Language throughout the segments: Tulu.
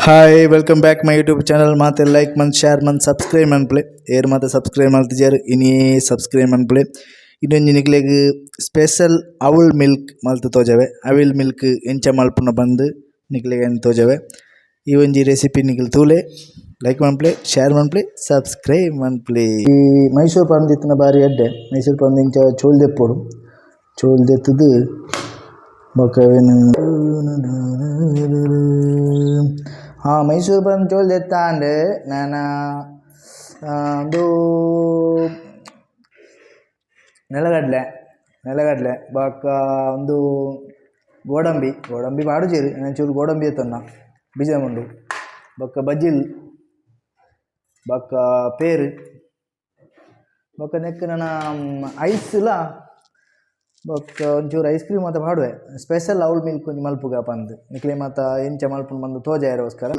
Hi, welcome back my YouTube channel. ಮಾತೆ like Mann, share Mann, subscribe ಮನ್ಪ್ಲೆ. ಏರ್ ಮಾತ subscribe ಮಲ್ತಿಜಾರ್ ಇನಿಯೇ subscribe ಮನ್ಪ್ಲೆ. ಇನ್ನೊಂಜಿ ನಿಕ್ಲೆಗ್ ಸ್ಪೆಷಲ್ ಅವಲ್ ಮಿಲ್ಕ್ ಮಲ್ತ್ ತೋಜವೆ. ಅವಿಲ್ ಮಿಲ್ಕ್ ಎಂಚ ಮಲ್ಪುನ ಬಂದು ನಿಕ್ಲೆಗ್ ಏನ್ ತೋಜವೆ. ಈ ಒಂಜಿ ರೆಸಿಪಿ ನಿಕುಲು ತೂಲೆ, ಲೈಕ್ ಮನ್ಪ್ಲೆ, ಶೇರ್ ಮನ್ಪ್ಲೆ, ಸಬ್ಸ್ಕ್ರೈಬ್ ಮನ್ಪ್ಲೆ. ಈ ಮೈಸೂರು ಪಂದ್ ಇತ್ತಿನ ಬಾರಿ ಎಡ್ಡೆ. ಮೈಸೂರು ಪಂದ್ ಇಂಚ ಚೋಲ್ ದೆಪ್ಪೊಡು. ಚೋಲ್ ದೆತ್ತುದು ಬೊಕ ಅವೆನ್ ಮೈಸೂರು ಪಂದ್ ಚೋಲ್ ದೆತ್ತಾಂಡ್. ನನ ಉಂದು ನೆಲಗಡಲೆ, ನೆಲಗಡಲೆ ಬೊಕ ಉಂದು ಗೋಡಂಬಿ. ಗೋಡಂಬಿ ಪಾಡುಜೆರ್, ಒಂಚೂರು ಗೋಡಂಬಿ ಎತ್ತೊನ್ನ ಬೀಜ ಉಂಡು. ಬೊಕ ಬಜಿಲ್, ಬೊಕ ಪೇರು, ಬೊಕ ನೆಕ್ಕ್ ನನ ಐಸ್ ಲ, ಬೊಕ ಒಂಚೂರು ಐಸ್ ಕ್ರೀಮ್ ಮಾತ ಪಾಡುವೆ. ಸ್ಪೆಷಲ್ ಅವ್ಲು ಮಿಲ್ಕ್ ಒಂಜಿ ಮಲ್ಪುಗ ಪಂದ್ ನಿಕ್ಲೆ ಮಾತ ಎಂಚ ಮಲ್ಪುನು ಪಂದ್ ತೋಜಾಯೆರೋಸ್ಕರ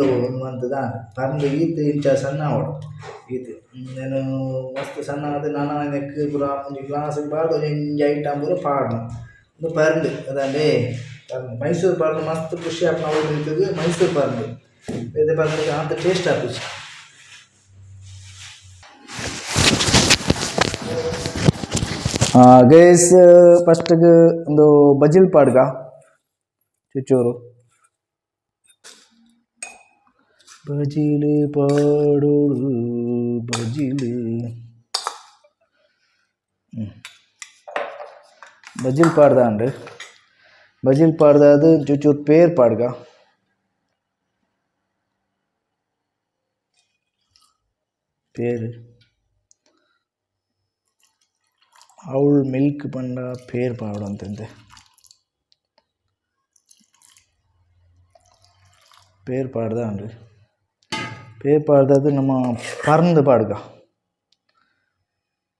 ಮಂತುದ. ಪಂದ್ ಈತ್ ಇಂಚ ಸಣ್ಣ ಆವೊಡು ಈತ್. ಉಂದೆನ್ ಮಸ್ತ್ ಸಣ್ಣ ಆದ್ ನನ ನೆಕ್ಕ್ ಪೂರ ಒಂಜಿ ಗ್ಲಾಸ್ ಗ್ ಪಾಡ್ದ್ ಒಂಜಿ ಐಟಮ್ ಪೂರ ಪಾಡುನು. ಉಂದು ಪರ್ಂದ್ ಅದಂಡೆ ಪರ್ಂದ್. ಮೈಸೂರು ಪರ್ಂದ್ ಮಸ್ತ್ ಖುಷಿ ಆಪುನ. ಅವ್ಲು ಮಿಲ್ಕ್ ಗ್ ಮೈಸೂರು ಪರ್ಂದ್, ಬೇತೆ ಪರ್ಂದ್ ಆತ್ ಟೇಸ್ಟ್ ಆಪುಜಿ. ಗೈಸ್, ಫಸ್ಟ್ಗ್ ಉಂದು ಬಜಿಲ್ ಪಾಡ್ಗ ಚುಚ್ಚೂರು. ಬಜಿಲ್ ಪಾಡೊಡು ಬಜಿಲ್. ಬಜಿಲ್ ಪಾಡ್ದಾಂಡ್. ಬಜಿಲ್ ಪಾಡ್ದಾದ್ ಚುಚ್ಚೂರು ಪೇರ್ ಪಾಡ್ಗ. ಪೇರ್, ಅವ್ಲು ಮಿಲ್ಕ್ ಪಂಡ ಪೇರ್ ಪಾಡೊಡು ಪೇರ್ ಪಾಡ್ದಾಂಡ್. ಪೇರ್ ಪಾಡ್ದಾದ್ ನಮ ಪರ್ಂದ್ ಪಾಡ್ಗ.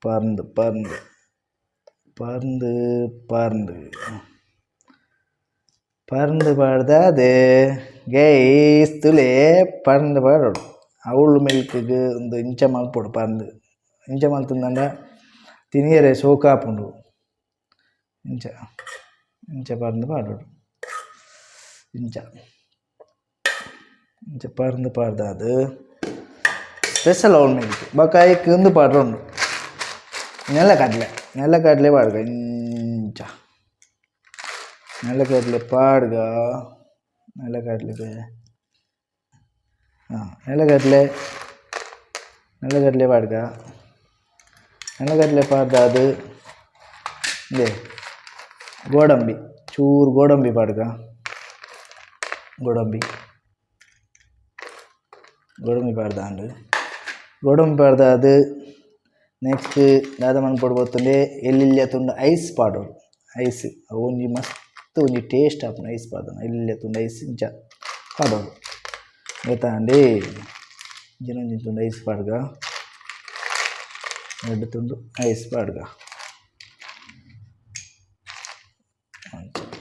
ಪರ್ಂದ್, ಪರ್ಂದ್, ಪರ್ಂದ್, ಪರ್ಂದ್, ಪರ್ಂದ್ ಪಾಡ್ದಾದ್ ಗೈಸ್ ತೂಲೆ, ಪರ್ಂದ್ ಪಾಡೊಡು. ಅವ್ಲು ಮಿಲ್ಕ್ಗ್ ಉಂದು ಇಂಚ ಮಲ್ಪೊಡು. ಪರ್ಂದ್ ಇಂಚ ಮಲ್ತುಂಡ ತಿನಿಯೆರೆ ಶೋಕು ಆಪುಂಡು. ಇಂಚ ಇಂಚ ಪರ್ಂದ್ ಪಾಡೊಡು. ಇಂಚ ಇಂಚ ಪರ್ಂದ್ ಪಾಡ್ದಾದ್ ಸ್ಪೆಷಲ್ ಅವ್ಲು ಮಿಲ್ಕ್. ಬೊಕ ಐಕ್ ಉಂದು ಪಾಡ್ರೆ ಉಂಡು ನೆಲಕಡಲೆ. ನೆಲಕಡಲೆ ಪಾಡ್ಗ. ಇಂಚ ನೆಲಕಡಲೆ ಪಾಡ್ಗ. ನೆಲಕಡಲೆ, ನೆಲಕಡಲೆ, ನೆಲಕಡಲೆ ಪಾಡ್ಗ. ನೆಲಕಡಲೆ ಪಾಡ್ದಾದ್ ಇಂದೇ ಗೋಡಂಬಿ, ಚೂರು ಗೋಡಂಬಿ ಪಾಡ್ಗ. ಗೋಡಂಬಿ, ಗೋಡಂಬಿ ಪಾಡ್ದಾಂಡ್. ಗೋಡಂಬಿ ಪಾಡ್ದಾದ್ ನೆಕ್ಸ್ಟ್ ದಾದ ಮನ್ಪೊಡು ಗೊತ್ತುಂಡೆ? ಎಲ್ಲೆಲ್ಯ ತುಂಡು ಐಸ್ ಪಾಡೊಡು. ಐಸ್ ಅವು ಒಂಜಿ ಮಸ್ತ್ ಒಂಜಿ ಟೇಸ್ಟ್ ಆಪುಂಡು. ಐಸ್ ಪಾಡ್ದನ ಎಲ್ಲೆಲ್ಯ ತುಂಡು ಐಸ್ ಇಂಚ ಪಾಡೊಡು, ಗೊತ್ತಾಂಡೇ? ಇಂಚಿನ ಒಂಜಿ ತುಂಡು ಐಸ್ ಪಾಡ್ಗ, ರಡ್ಡ್ ತುಂಡು ಐಸ್ ಪಾಡ್ಗ.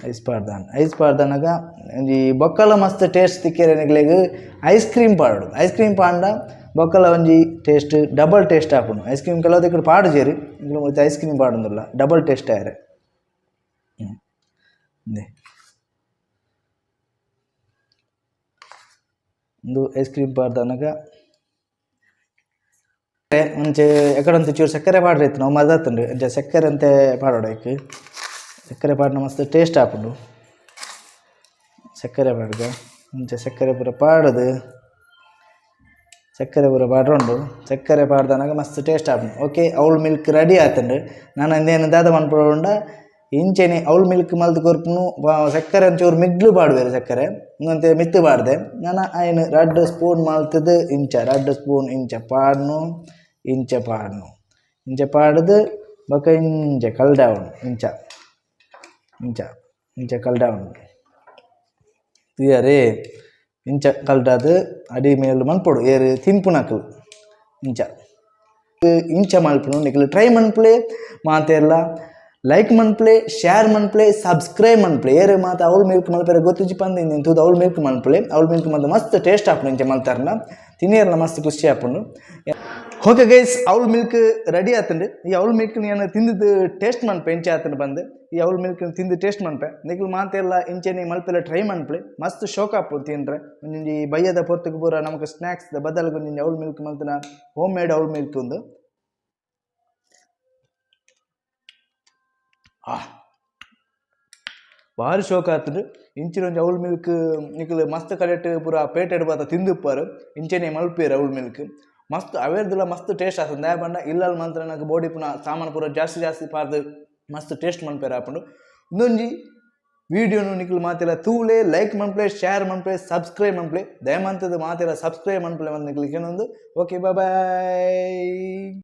ಐಸ್ ಪಾಡ್ದಾಂಡ್. ಐಸ್ ಪಾಡ್ದನಗ ಒಂಜಿ ಬೊಕ್ಕಲ ಮಸ್ತ್ ಟೇಸ್ಟ್ ತಿಕ್ಕೆರೆ ನಿಕ್ಲೆಗ್ ಐಸ್ ಕ್ರೀಮ್ ಪಾಡೊಡು. ಐಸ್ ಕ್ರೀಮ್ ಪಾಂಡ ಬೊಕ್ಕಲ ಒಂಜಿ taste, double taste ಆಪುಂಡು. ಐಸ್ ಕ್ರೀಮ್ ಕೆಲವು ಪಾಡುಜೆರ್, ನಿಕುಲು ಐಸ್ ಕ್ರೀಮ್ ಪಾಡೊಂದುಲ್ಲ ಡಬಲ್ ಟೇಸ್ಟ್ ಆಯೆರೆ. ಉಂದೆ ಉಂದು ಐಸ್ ಕ್ರೀಮ್ ಪಾಡ್ದನಗ ಒಂಚೆ ಎಕಡೊಂತೆ ಚೂರು ಸಕ್ಕರೆ ಪಾಡ್ರೆ ಇತ್ತು, ನಾವು ಮದತ್ಂಡು. ಅಂಚ ಸಕ್ಕರೆ ಅಂತೆ ಪಾಡೊಡು ಐಕ್. ಸಕ್ಕರೆ ಪಾಡ್ನ ಮಸ್ತ್ ಟೇಸ್ಟ್ ಆಪುಂಡು. ಸಕ್ಕರೆ ಪಾಡ್ಗ. ಅಂಚ ಸಕ್ಕರೆ ಪೂರ ಪಾಡುದು, ಸಕ್ಕರೆ ಪೂರ ಪಾಡ್ರೊಂಡು. ಸಕ್ಕರೆ ಪಾಡ್ದನಗ ಮಸ್ತ್ ಟೇಸ್ಟ್ ಆಪುಂಡು. ಓಕೆ, ಅವ್ಲು ಮಿಲ್ಕ್ ರೆಡಿ ಆತುಂಡು. ನನ ಇಂದೇನು ದಾದ ಮನ್ಪೊಡುಂಡ, ಇಂಚೆನೆ ಅವ್ಲು ಮಿಲ್ಕ್ ಮಲ್ತ್ ಕೊರ್ಪುನು. ಸಕ್ಕರೆ ಒಂಚೂರು ಮಿಗ್ಲು ಪಾಡುವೆರ್. ಸಕ್ಕರೆ ಒಂತೆ ಮಿತ್ತ್ ಪಾಡ್ದೆ. ನನ ಐನ್ ರಡ್ಡ್ ಸ್ಪೂನ್ ಮಲ್ತುದು ಇಂಚ ರಡ್ಡ್ ಸ್ಪೂನ್ ಇಂಚ ಪಾಡ್ನು, ಇಂಚ ಪಾಡ್ನು. ಇಂಚ ಪಾಡ್ದು ಬೊಕ ಇಂಚ ಕಲ್ಡಾವೊಡು. ಇಂಚ ಇಂಚ ಇಂಚ ಕಲ್ಡಾವೊಡು, ತೂಯರೇ? ಇಂಚ ಕಲ್ಡಾದ್ ಅಡಿ ಮೇಲ್ ಮನ್ಪೊಡು. ಏರ್ ತಿನ್ಪುನಕುಲು ಇಂಚ ಇಂಚ ಮಲ್ಪುನು. ನಿಕುಲು ಟ್ರೈ ಮನ್ಪುಲೆ. ಮಾತೆರ್ಲ ಲೈಕ್ ಮನ್ಪುಲೆ, ಶೇರ್ ಮನ್ಪುಲೆ, ಸಬ್ಸ್ಕ್ರೈಬ್ ಮನ್ಪುಲೆ. ಏರ್ ಮಾತ ಅವ್ಲು ಮಿಲ್ಕ್ ಮಲ್ಪೆರೆ ಗೊತ್ತುಜಿ ಪಂದ್ ಇಂದೆನ್ ತೂದು ಅವ್ಲು ಮಿಲ್ಕ್ ಮನ್ಪುಲೆ. ಅವ್ಲು ಮಿಲ್ಕ್ ಮಲ್ತ್ ಮಸ್ತ್ ಟೇಸ್ಟ್ ಆಪುಂಡು. ಇಂಚ ಮಲ್ತಾರ್ನ ತಿನಿಯರ್ಲ ಮಸ್ತ್ ಖುಷಿ ಆಪುಂಡು. ಓಕೆ ಗೈಸ್, ಅವ್ಲ್ ಮಿಲ್ಕ್ ರೆಡಿ ಆತುಂಡು. ಈ ಅವ್ಲ್ ಮಿಲ್ಕ್ ನಾನು ತಿಂದಿದ್ದು ಟೇಸ್ಟ್ ಮನ್ಪೆ, ಇಂಚೆ ಆತುಂಡು ಬಂದು. ಈ ಅವ್ಲ್ ಮಿಲ್ಕ್ ತಿಂದು ಟೇಸ್ಟ್ ಮನ್ಪೆ. ನಿಕ್ಲು ಮಾತೆಲ್ಲ ಇಂಚೆನೆ ಮಲ್ಪೆಲ್ಲ ಟ್ರೈ ಮನ್ಪಲೆ. ಮಸ್ತ್ ಶೋಕ್ ಆಪುಂಡು ತಿಂದ್ರೆ. ಒಂಜೊಂಜಿ ಬಯ್ಯದ ಪೊರ್ತುಗು ಪೂರ ನಮಕ್ ಸ್ನ್ಯಾಕ್ಸ್ ದ ಬದಲ್ಗ್ ಒಂಜೊಂಜಿ ಅವ್ಲ್ ಮಿಲ್ಕ್ ಮಲ್ತಿನ ಹೋಮ್ ಮೇಡ್ ಅವ್ಲ್ ಮಿಲ್ಕ್ ಉಂದು. ಆ ಬಾರಿ ಶೋಕ್ ಆತುಂಡು. ಇಂಚಿನ ಒಂಜಿ ಅವ್ಲ್ ಮಿಲ್ಕ್ ನಿಕುಲು ಮಸ್ತ್ ಕಡೆಟ್ ಪೂರ ಪೇಟೆಡ್ ಪೂರ ತಿಂದುಪ್ಪರ್. ಇಂಚೆನೆ ಮಲ್ಪುವೆರ್ ಅವ್ಲ್ ಮಿಲ್ಕ್. ಮಸ್ತ್ ಅವೆರ್ದಲ ಮಸ್ತ್ ಟೇಸ್ಟ್ ಆತುಂಡು. ದಾಯೆ ಪಂಡ ಇಲ್ಲಲ್ ಮಲ್ತ್ಂಡ ನಮಕ್ ಬೋಡಿಪ್ಪುನ ಸಾಮಾನ್ ಪೂರ ಜಾಸ್ತಿ ಜಾಸ್ತಿ ಪಾರ್ದ್ ಮಸ್ತ್ ಟೇಸ್ಟ್ ಮನ್ಪೆರೆ ಆಪುಂಡು. ಉಂದೊಂಜಿ ವೀಡಿಯೋನು ನಿಕುಲು ಮಾತೆಲ ತೂಲೆ, ಲೈಕ್ ಮನ್ಪುಲೆ, ಶೇರ್ ಮನ್ಪುಲೆ, ಸಬ್ಸ್ಕ್ರೈಬ್ ಮನ್ಪುಲೆ. ದಯಮಂತದ ಮಾತೆಲ ಸಬ್ಸ್ಕ್ರೈಬ್ ಮನ್ಪುಲೆ ಮಂತ್ ನಿಕುಲು ಕೇನೊಂದು. Okay, bye.